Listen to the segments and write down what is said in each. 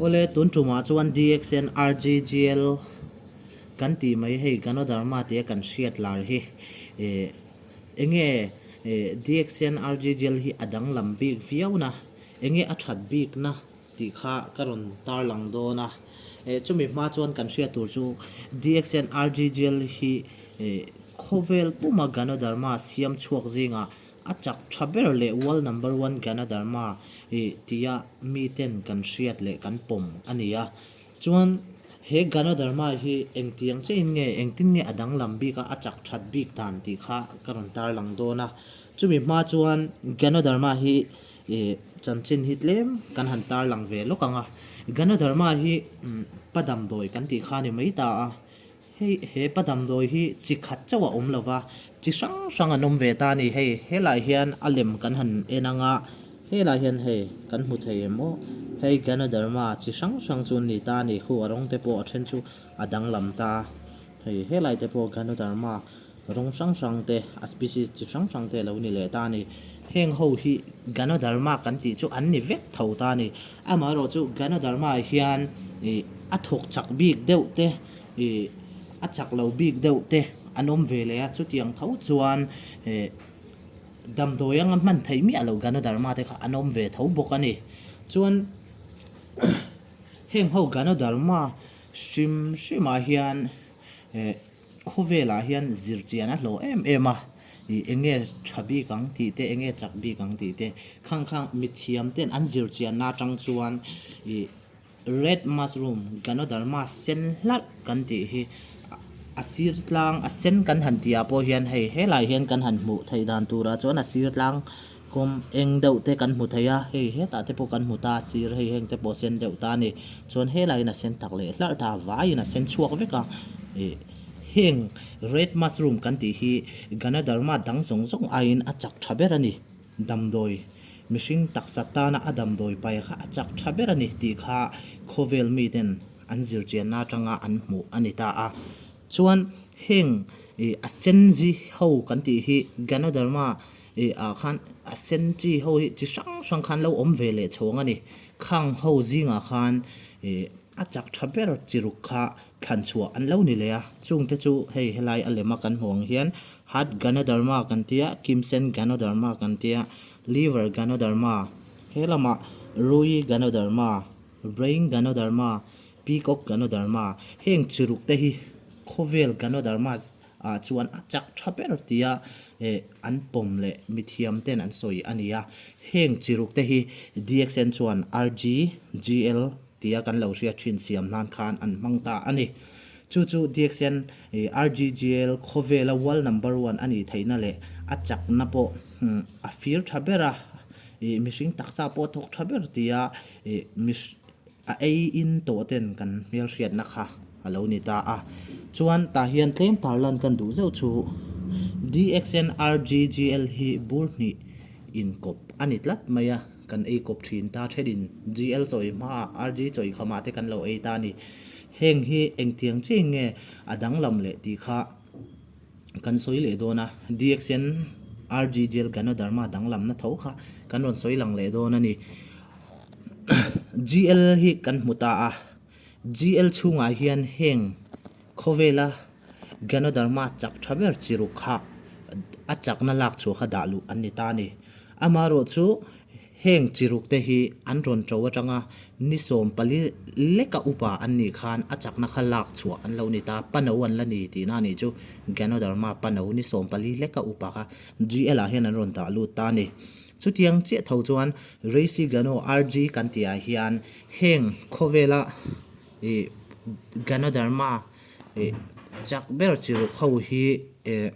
Awle, tun tumah chuan DXN RGGL kan tih mai hei Ganoderma tia kan hriat lar hi eh enge eh DXN RGGL hi a danglam bik viau na, enge a that bik na tih kha ka rawn tarlang dawn a. Eh chumi hma chuan kan hriat tur chu DXN RGGL hi eh khawvel puma Ganoderma siam chhuak zingah A chak tha ber leh World Number One Ganoderma i tia miten kan hriat leh kan pawm a ni a. Chuan he Ganoderma hi engtiang chiahin nge, engtin nge a danglam bik a, a chak that bik dan tih kha ka rawn tarlang dawn a. Chumi hma chuan Ganoderma hi i chanchin hi tlem kan han tarlang ve lawk ang a. Ganoderma hi pa damdawi kan tih kha a ni mai ta a. Hei he pa damdawi hi chi khat chauh a awm lo va, chi hrang hrang an awm ve ta a ni. Hei helaiah hian a lem kan han en ang a, helaiah hian hei kan hmu thei em aw? Hei Ganoderma chi hrang hrang chu an ni ta a ni. Khu a rawng te pawh a then chu a danglam ta a, hei helai te pawh Ganoderma rawng hrang hrang te a species chi hrang hrang te a lo ni leh ta a ni. Heng ho hi Ganoderma kan tih chu an ni vek tho ta a ni. Amaherawhchu Ganoderma ah hian ih a thawk chak bik deuh te Ih, a chak lo bik deuh te an awm ve leh a, chutiang tho chuan eh damdawi anga hman theih miah loh Ganoderma te kha an awm ve tho bawk a ni. Chuan heng ho Ganoderma hrim hrimah hian eh khawvelah hian zirchian a hlawh em em a, ih eng nge tha bik ang tih te, eng nge chak bik ang tih te, khang khang mithiam ten an zirchianna atang chuan ih Red mushroom, Ganoderma sen hlarh kan tih hi a sir tlang a sen kan han tih ah pawh hian hei helai hian kan han hmuh theih dan turah chuan a sir tlang kawm eng deuh te kan hmu thei a, hei hetah te pawh kan hmu ta a sir hei heng te pawh sen deuh ta a ni. Chuan helaiin a sen tak leh hlarh ta a vaiin a sen chhuak vek a, ih heng red mushroom kan tih hi Ganoderma dang zawng zawng aiin a chak tha ber a ni. Damdawi, mihring taksa tana a damdawi pai kha a chak tha ber a ni tih kha khawvel miten an zirchianna atanga an hmuh a ni ta a. Chuan heng ih a sen zi ho kan tih hi Ganoderma ih ah khan a sen chi ho hi chi hrang hrang khan lo awm ve leh chhawng a ni. Khang ho zingah khan ih a chak tha ber chi ruk kha thlan chhuah an lo ni leh a. Chungte chu hei helai a lema kan hmuh ang hian Heart Ganoderma kan tia, Kimsen Ganoderma kan tia, Liver Ganoderma, he lamah Rui Ganoderma, Brain Ganoderma, Peacock Ganoderma, heng chi ruk te hi khawvel Ganodermas ah chuan a chak tha ber tia eh an pawm leh mithiam ten an sawi a ni a. Heng chi ruk te hi DXN chuan RG, GL, tia kan lo hriat thin siam nan khan an hmang ta a ni. Chu chu DXN RGGL khawvela world number one a nih theihna leh a chakna pawh a fir tha ber a, ih mihring taksa pawh a thawk tha ber tia ih a ei in tawh ten kan hmelhriatna kha a lo ni ta a. Chuan tah hian tlem tarlan kan duh zeuh chu DXN RGGL hi bur hnih inkawp a ni tlat mai a. Kan ei kawp thin ta thenin GL chawi hmaah RG chawi khamah te kan lo ei ta a ni. Heng hi engtiang chiah nge a danglam leh tih kha kan sawi leh dawn a. DXN RG GL Ganoderma danglamna tho kha kan rawn sawi lang leh dawn a ni. GL hi kan hmu ta a, GL chhungah hian heng khawvela Ganoderma chak tha ber chi ruk kha a chakna lak chhuah kha dah luh an ni ta a ni. Amaherawh chu heng chi ruk te hi an rawn to atanga ni 14 leka upa an nih khan a chakna kha lak chhuah an lo ni ta, pano an la ni tihna a nih chu Ganoderma pano ni 14 leka upa kha GL ah hian an rawn dah lut ta a ni. Chutiang chiah tho chuan Reishi Gano RG kan tihah hian heng khawvela ih Ganoderma ih chak ber chi ruk ho hi eh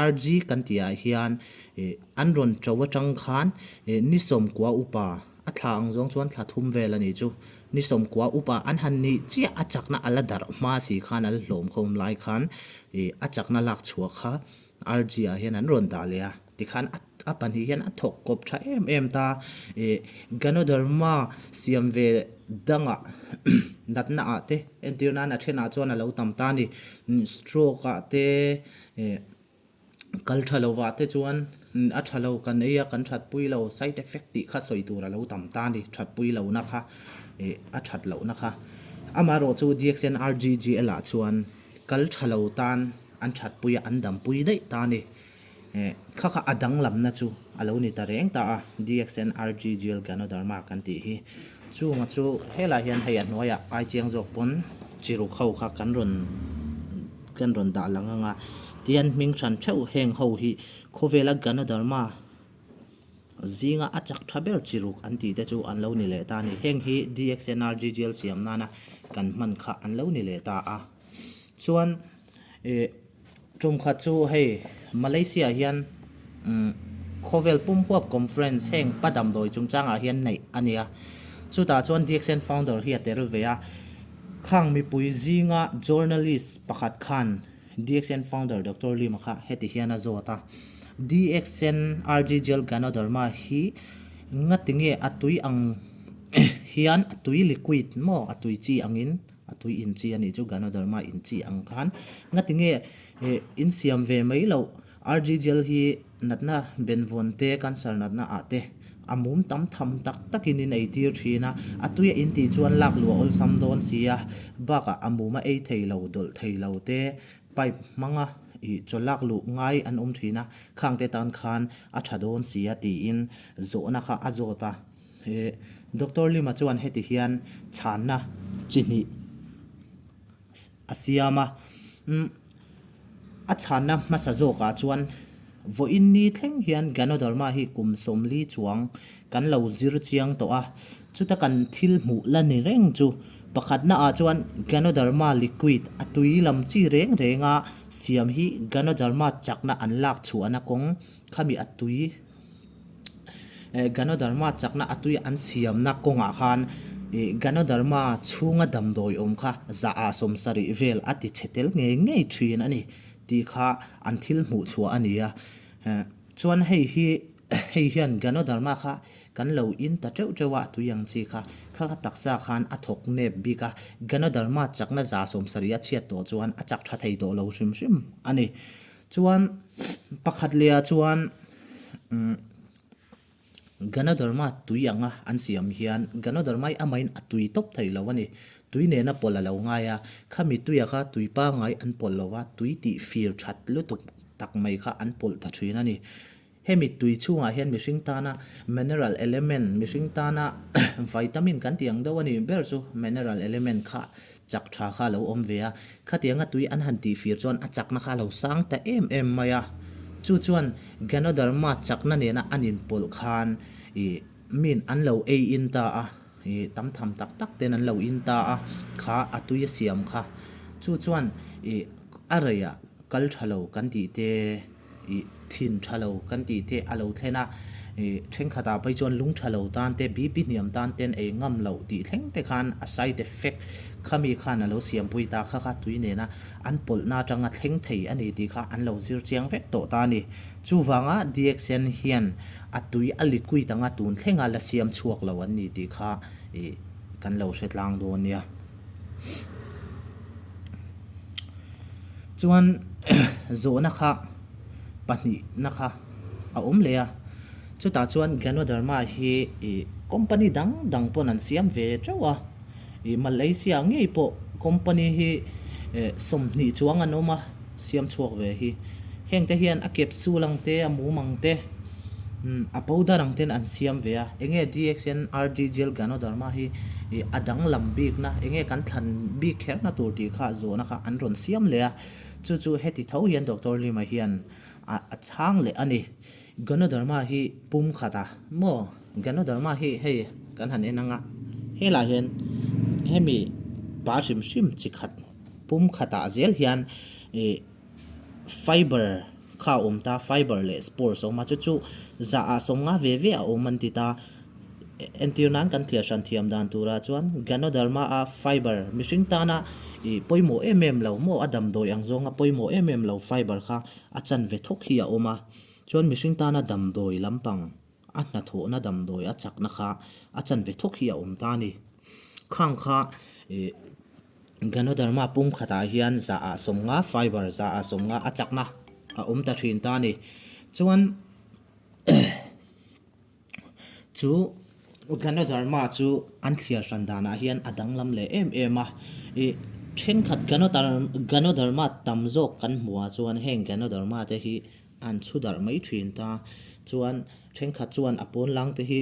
RG kan tih ah hian ih an rawn to atang khan ih ni 90 upa a thla ang zawng chuan thla thum vel a nih chu ni 90 upa an han nih chiah a chakna a la darh hma si khan an hlawm khawm lai khan ih a chakna lak chhuah kha RG ah hian an rawn dah leh a. Tikhan a pahnih hian a thawk kawp tha em em ta. Ih Ganoderma siam ve dangah natna ah te entir nan a thenah chuan a lo tam ta a ni. Stroke ah te ih kal tha lovah te chuan a tha lo kan ei a kan that pui lo side effect tih kha sawi tur a lo tam ta a ni that pui lohna kha. Ih a that lohna kha. Amaherawh chu DXNRGGL ah chuan kal tha lo tan an thatpui a, an dampui daih ta a ni. Eh kha kha a danglamna chu a lo ni ta reng ta a, DXNRGGL Ganoderma kan tih hi. Chunga chu helaiah hian hei a hnuaiah ai chiang zawk pawn chiruk ho kha kan rawn kan rawn dah lang ang a. Tihian hming hran theuh heng ho hi khawvela Ganoderma Zinga a chak tha ber chi ruk an tih te chu an lo ni leh ta a ni. Heng hi DXNRGGL siam nana kan hman kha an lo ni leh ta a. Chuan ih tum khat chu hei Malaysia hian umm khawvel pum huap conference heng pa damdawi chungchangah hian neih a ni a. Chutah chuan DXN founder hi a tel ve a. Khang mipui zinga journalist pakhat khan DXN founder Doctor Lima kha heti hian a zawt a, DXN RG Gel Ganoderma hi ngati nge a tui ang hian a tui liquid maw a tui chi angin a tui in chi a nih chu Ganoderma in chi ang khan ngati nge in siam ve mai loh RG Gel hi natna benvawn te cancer natna ah te a mum tam tham tak takin in ei tir thin a, a tuia in tih chuan lak luah awlsam dawn si a, bakah a mum a ei thei lo dawlh thei lo te pipe hmanga ih chaw lak luh ngai an awm thin a, khang te tan khan a tha dawn si a tiin zawhna kha a zawt a, eh Doctor Lima chuan heti hian chhanna chi hnih a siam a, umm a chhanna hmasa zawkah chuan vawiin ni thleng hian Ganoderma hi kum 40 chuang kan lo zir chiang tawh a, chuta kan thil hmuh la ni reng chu pakhatna ah chuan Ganoderma liquid a tui lam chi reng reng a siam hi Ganoderma chakna an lak chhuahna kawng khami a tui Ganoderma chakna a tui an siamna kawngah khan ih Ganoderma chhunga damdawi awm kha zah 70 vel a ti chhe tel ngei ngei thin a ni tih kha an thil hmuh chhuah a ni a. Chuan hei hi hei hian Ganoderma kha kan lo in ta teuh teuh a, a tui ang chi kha kha kha taksa khan a thawk nep bik a, Ganoderma chakna 70% a chhiat tawh chuan a chak tha thei tawh lo hrim hrim a ni. Chuan pakhat leh ah chuan umm Ganoderma tui anga an siam hian Ganoderma hi amahin a tui tawp thei lo a ni. Tui nena pawlh a lo ngai a, khami tuia kha tui pangngai an pawlh lo a, tui tih fir that lutuk tak mai kha an pawlh ta thin a ni. Hemi tui chhungah hian mihring tana mineral element, mihring tana vitamin kan tih ang deuh a ni ber chu mineral element kha chak tha kha a lo awm ve a, khatianga tui an han tihfir chuan a chakna kha a lo sang ta em em mai a, chu chuan Ganoderma chakna nena an inpawlh khan ih min an lo ei in ta a, ih tam tham tak tak ten an lo in ta a, kha a tui a siam kha, chu chuan ih a reiah kal tha lo kan tih te. Ih thin tha lo kan tih te a lo thlen a, ih thenkhatah phei chuan lung tha lo tan te, BP hniam tan ten ei ngam loh tih thleng te khan a side effect khami khan a lo siampui ta kha kha tui nena an pawlhna atanga thleng thei a ni tih kha an lo zir chiang vek tawh ta a ni. Chuvanga DXN hian a tui a liquid anga tun thlenga la siam chhuak lo an ni tih kha ih kan lo hre tlang dawn nia. Chuan zawhna kha pahnihna kha a awm leh a, chutah chuan Ganoderma hi ih company dang dang pawn an siam ve teuh a, ih Malaysia ngei pawh company hi eh 20 chuang an awm a siam chhuak ve hi. Heng te hian a capsule ang te a mum ang te umm a powder ang ten an siam ve a, enge DXN RGGL Ganoderma hi ih a danglam bikna enge kan thlan bik kherna tur tih kha zawhna kha an rawn siam leh a, chu chu heti tho hian Doctor Lima hian a a chhang leh a ni. Ganoderma hi pum khat a maw? Ganoderma hi hei kan han en ang a, helaiah hian hemi pa hrim hrim chi khat pum khatah zel hian ih Fiber kha a awm ta, fiber leh spores a awm a, chu chu zah ah 50 ve ve a awm an ti ta. Entir nan kan thliar hran thiam dan turah chuan Ganoderma a fiber mihring tana ih pawimawh em em lo maw a damdawi ang zawnga pawimawh em em lo fiber kha a chanve thawk hi a awm a, chuan mihring tana damdawi lampang a hnathawhna damdawi a chakna kha a chanve thawk hi a awm ta a ni. Khang kha ih. Ganoderma pum khatah hian 50% fiber 50% a chakna a awm ta thin ta a ni. Chuan chu Ganoderma chu an thliar hran danah hian a danglam leh em em a. Ih thenkhat Ganoderma tam zawk kan hmuhah chuan heng Ganoderma te hi an chhu darh mai thin ta. Chuan thenkhat chuan a pawn lang te hi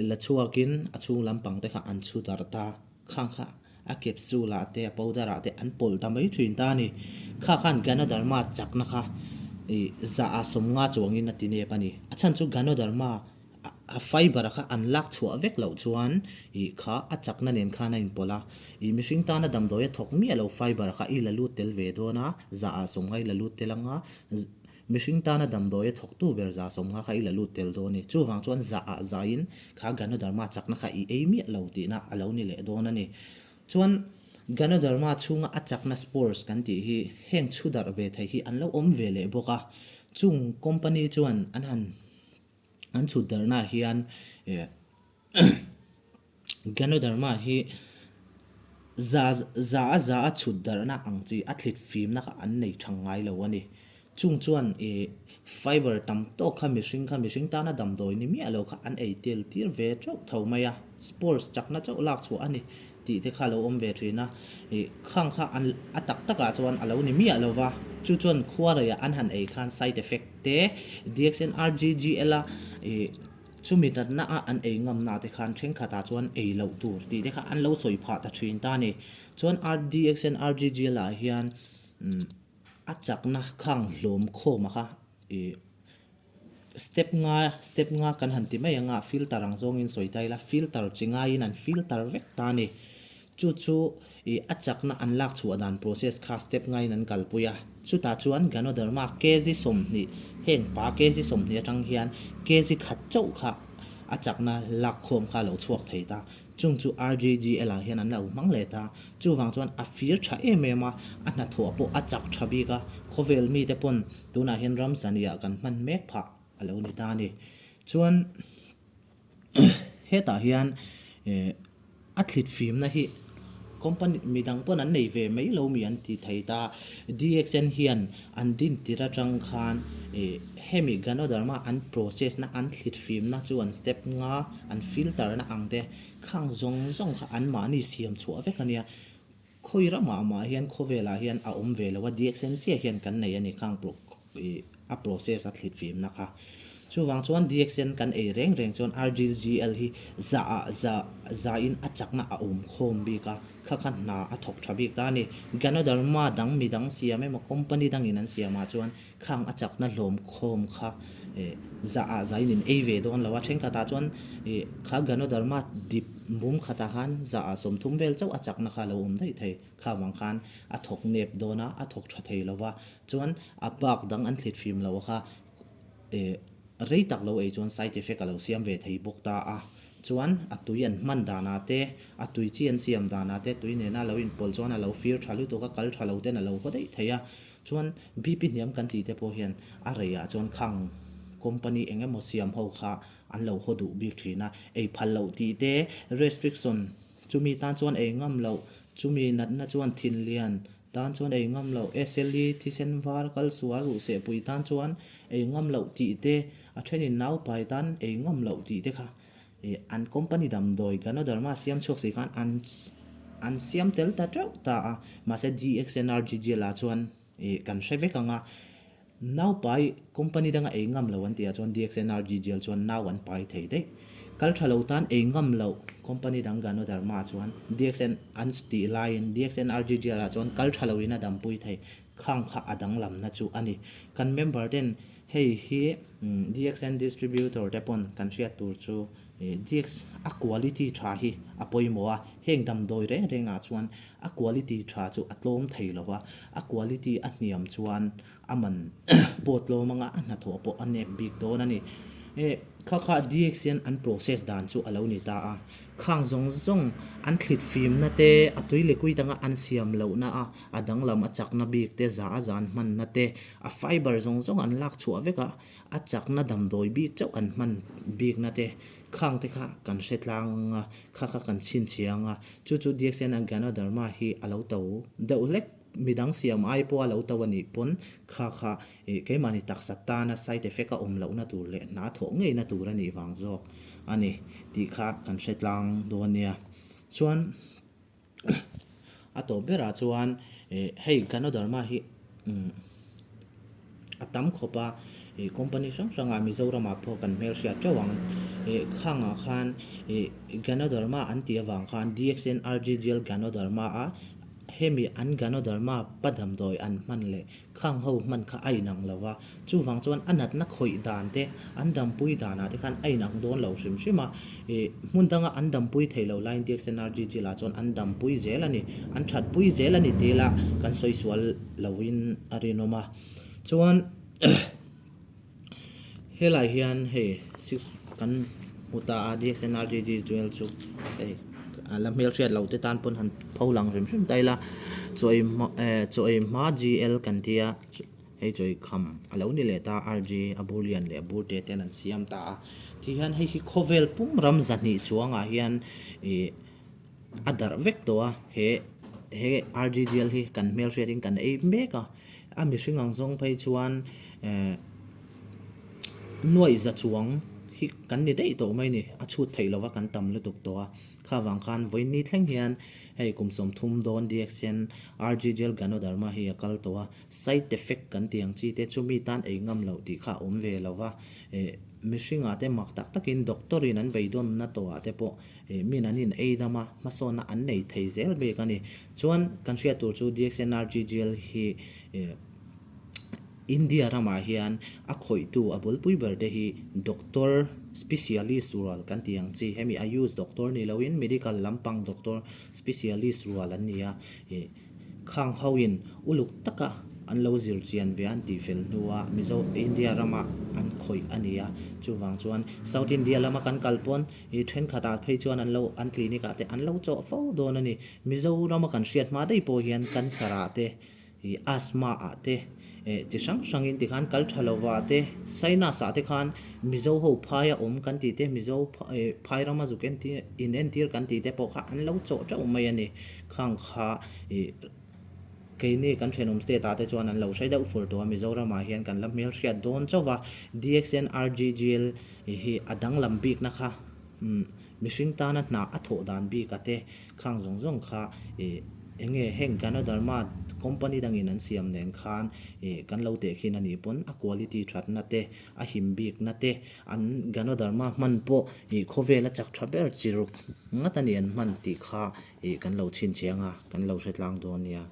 la chhuakin a chhung lampang te kha an chhu darh ta. Khang kha a capsule ah te a powder ah te an pawlh ta mai thin ta a ni. Kha khan Ganoderma chakna kha ih zah ah 50 chuangin a ti nep a ni. A chhan chu Ganoderma a fiber kha an lak chhuah vek loh chuan ih kha a chakna nen khan a inpawlh a. Ih mihring tana damdawi a thawk miah lo fiber kha i la lut tel ve dawn a, zah ah 50 i la lut tel ang a. Mihring tana damdawi a thawktu ber za 50 kha i la lut tel dawn a ni. Chuvang chuan zah ah zaiin kha Ganoderma chakna kha i ei miah lo tihna a lo ni leh dawn a ni. Chuan Ganoderma chhunga a chakna spores kan tih hi heng chhu darh ve thei hi an lo awm ve leh bawk a. Chung company chuan an han an chhut darhnaah hian Ganoderma hi za za a za a chhut darhna ang chi a thlit fimna kha an nei thang ngai lo a ni. Chung chuan ih fiber tam tawk kha mihring kha mihring tana damdawi ni miah lo kha an ei tel tir ve teuh tho mai a, spores chakna chauh lak chhuah a ni tih te kha a lo awm ve thin a. Ih khang kha an a tak takah chuan a lo ni miah lo va, chu chuan khuareiah an han ei khan side effect te DXNRGGL a ih Chumi natna a an ei ngamna te khan thenkhatah chuan ei loh tur tih te kha an lo sawi phah ta thin ta a ni. Chuan RDXN RGGL ah hian a chakna khang hlawm khawm a kha ih step nga step nga kan han ti mai ang a filter ang zawngin sawi ta ila filter chi ngaiin an filter vek ta a ni. Chu chu ih a chakna an lak chhuah dan process kha step ngaiin an kalpui a. Chutah chuan Ganoderma kg 20, heng pa kg 20 atang hian kg khat chauh kha a chakna lak khawm kha a lo chhuak thei ta. Chung chu RGGL ah hian an lo hmang leh ta. Chuvang chuan a fir tha em em a, a hnathawh pawh a chak tha bik a. Khawvel mite pawn tunah hian ram zaniah kan hman mek phah a lo ni ta a ni. Chuan. Hetah hian a thlit fimna hi company midang pawn an nei ve mai lo mi an ti thei ta. DXN hian an din tir atang khan hemi Ganoderma an process na an thlit fimna chu an step nga an filter na ang te khang zawng zawng kha an mahni siam chhuah vek a nia. Khawi ramah mah hian khawvelah hian a awm ve lo a, DXN chiah hian kan nei a ni khang a process a thlit fimna kha. Chuvang chuan DXN kan ei reng reng chuan RGGL hi za ah za za in a chakna a awm khawm bik a, kha kha hna a thawk tha bik ta a ni. Ganoderma dang midang siam emaw company dangin an siamah chuan khang a chakna hlawm khawm kha za ah za in in ei ve dawn lo a, thenkhatah chuan kha Ganoderma dip mum khatah khan za ah 30 vel chauh a chakna kha a lo awm daih thei. Kha vang khan a thawk nep dawn a, a thawk tha thei lo va, chuan a bak dang an thlit fim lo kha rei tak lo ei chuan side effect a lo siam ve thei bawk ta a. Chuan a tui an hman danah te, a tui chi an siam danah te tui nena lo inpawlh chuan a lo fir tha lutuk a, kal tha lo ten a lo haw daih thei a. Chuan BP hniam kan tih te pawh hian a reiah chuan khang company eng emaw siam ho kha an lo haw duh bik thin a. Ei phal loh tih te, restriction chumi tan chuan ei ngam loh, chumi natna chuan thinlian tan chuan ei ngam loh, SLE thisen var kal sual ruh sehpui tan chuan ei ngam loh tih te, a thenin naupai tan ei ngam loh tih te kha Ih an company damdawi Ganoderma siam chhuak si khan an an siam tel ta teuh ta a, mahse DXNRGGL ah chuan ih kan hre vek ang a, naupai company danga ei ngam lo an tih ah chuan DXNRGGL chuan nau an pai thei daih. Kal tha lo tan ei ngam loh company dang Ganoderma chuan DXN an tih laiin DXNRGGL ah chuan kal tha loin a dampui thei. Khang kha a danglamna chu a ni. Kan member ten hei hi DXN distributor te pawn kan hriat tur chu DX a quality tha hi a pawimawh a, heng damdawi reng rengah chuan a quality tha chu a tlawm thei lo va, a quality a hniam chuan a man pawh tlawm anga a hnathawh pawh a nep bik dawn a ni. Kha kha DXN an process dan chu a lo ni ta a, khang zawng zawng an thlit fimna te a tui liquid anga an siam lohna a, A danglam a chakna bik te, za a zan hmanna te, a fiber zawng zawng an lak chhuah vek a, a chakna damdawi bik chauh an hman bikna te, khang te kha kan hre tlang a, kha kha kan chhinchhiang a, chu chu DXN a Ganoderma hi a lo to deuh hlek, midang siam ai pawha lo to a nih pawn kha kha ih keimahni taksa tana side effect a awm lohna tur leh hna thawh ngeina tur a nih vang zawk. a ni tih kha kan hre tlang dawn nia. Chuan a tawp berah chuan hei Ganoderma hi a tam khawp a, ih company hrang hrangah Mizoramah pawh kan hmelhriat teuh ang. Ih khangah khan ih Ganoderma an tih avang khan DXNRGGL Ganoderma a hemi an Ganoderma pa damdawi an hman leh Khang ho hman kha a inang lo a, chuvang chuan a natna khawih dan te, an dampui danah te khan a inang dawn lo hrim hrim a. Ih, hmun danga an dampui thei lo laiin DXNRG lah chuan an dampui zel a ni, an thatpui zel a ni tih lah kan sawi sual loin a rinawm a. Chuan Helai hian hei six kan hmu ta a DXNRGG jewel chu hei a la hmelhriat lo te tan pawn han pho lang hrim hrim ta ila chaw ei hma eh chaw ei hma GL kan tia hei chaw ei kham a lo ni leh ta RG a bur lian leh a bur te ten an siam ta a ti hian hei hi khawvel pum ram zahnih chhuangah hian ih a darh vek tawh a he he RGGL hi kan hmelhriat in kan ei mek a a mihring ang zawng phei chuan eh nuaih za chuang hi kan ni daih tawh mai a ni a chhut theih lova kan tam lutuk tawh a kha vang khan vawiin ni thleng hian hei kum 30 dawn DXN RGGL Ganoderma hi a kal tawh a side effect kan tih ang chi te chu mi tan ei ngam loh tih kha a awm ve lova eh mihringah te mak tak takin doctor in an beidawnna tawhah te pawh Ih min an in ei dam a, hmasawnna an nei thei zel bik a ni. Chuan kan hriat tur chu DXNRGGL hi ih India ramah hian a khawihtu a bulpui ber te hi doctor specialist rual kan tih ang chi hemi ayush doctor ni loin medical lampang doctor specialist rual an ni a ih Khang hoin uluk taka an lo zir chian ve an tih fel hnua Mizo India rama an khawih a ni a, chuvang chuan South India lama kan kal pawn i thenkhatah phei chuan an lo an clinic ah te an lo chawh fo dawn a ni. Mizo rama kan hriat hma daih pawh hian cancer ah te i asthma ah te eh chi hrang hrangin tikhan kal tha lovah te sinus ah te khan Mizo ho phaia awm kan tih te Mizo phai rama zuk entir in entir kan tih te pawh kha an lo chawh teuh mai a ni. Khang kha ih keini kan thenawm state ah te chuan an lo hre deuh fur tawh a, Mizoram ah hian kan la hmelhriat dawn chauh va, DXNRGGL hi a danglam bikna kha umm mihring tana hna a thawh dan bik a te khang zawng zawng kha ih eng nge heng Ganoderma company dangin an siam nen khan ih kan lo tehkhin a nih pawn a quality thatna te a him bikna te an Ganoderma hman pawh ih khawvel a chak tha ber chi ruk ngat a ni an hman tih kha. Ih kan lo chhinchhiang a, kan lo hre tlang dawn nia.